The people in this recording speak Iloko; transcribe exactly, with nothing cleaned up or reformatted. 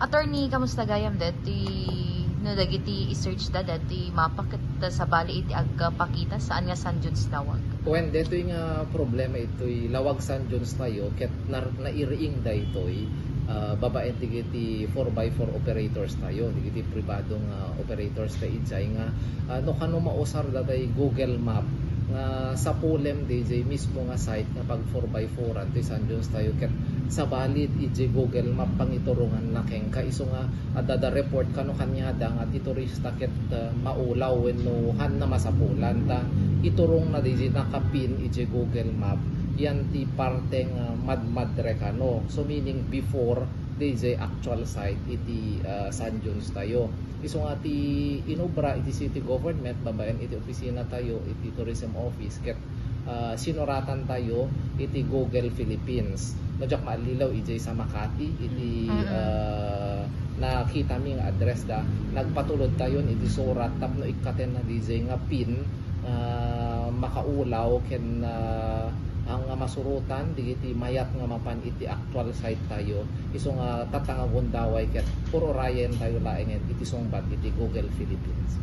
Attorney, kamusta gayam deti no dagiti i-search da deti mapa ket sabali iti agpakita saan nga San John's Lawag? Wen, detoy nga problema itoy Lawag San John's tayo ket nar-, nairiing daytoy, ah, babaen dagiti four by four operators tayo, dagiti pribado nga operators ta idiay nga, ah, no kano mausar da tay Google Map nga sapulem diay mismo nga site nga pag four by four-an ti San John's tayo ket sabali idiay Google Map pangituronganna kenka isu nga adda da report kano kaniada nga ti turista ket, ah, maulaw wenno hanna masapulan ta iturongna diay naka-pin idiay Google Map yan ti parte nga madmadre kano. So meaning before diay actual site iti, ah, San John's tayo. Isu nga ti inubra iti city government babaen iti opisina tayo iti tourism office ket, ah, sinuratan tayo iti Google Philippines. No diak maallilaw, idiay sa Makati iti, Mm. ah, nakitami nga address da. Nagpatulod tayon iti surat tapno ikkatenna diay nga pin, ah, makaulaw ken, ah, ang nga masurotan dagiti mayat nga mapan iti actual site tayo. Isu nga tatta nga gundaway ket pururayen tayo laengen iti sungbat iti Google Philippines.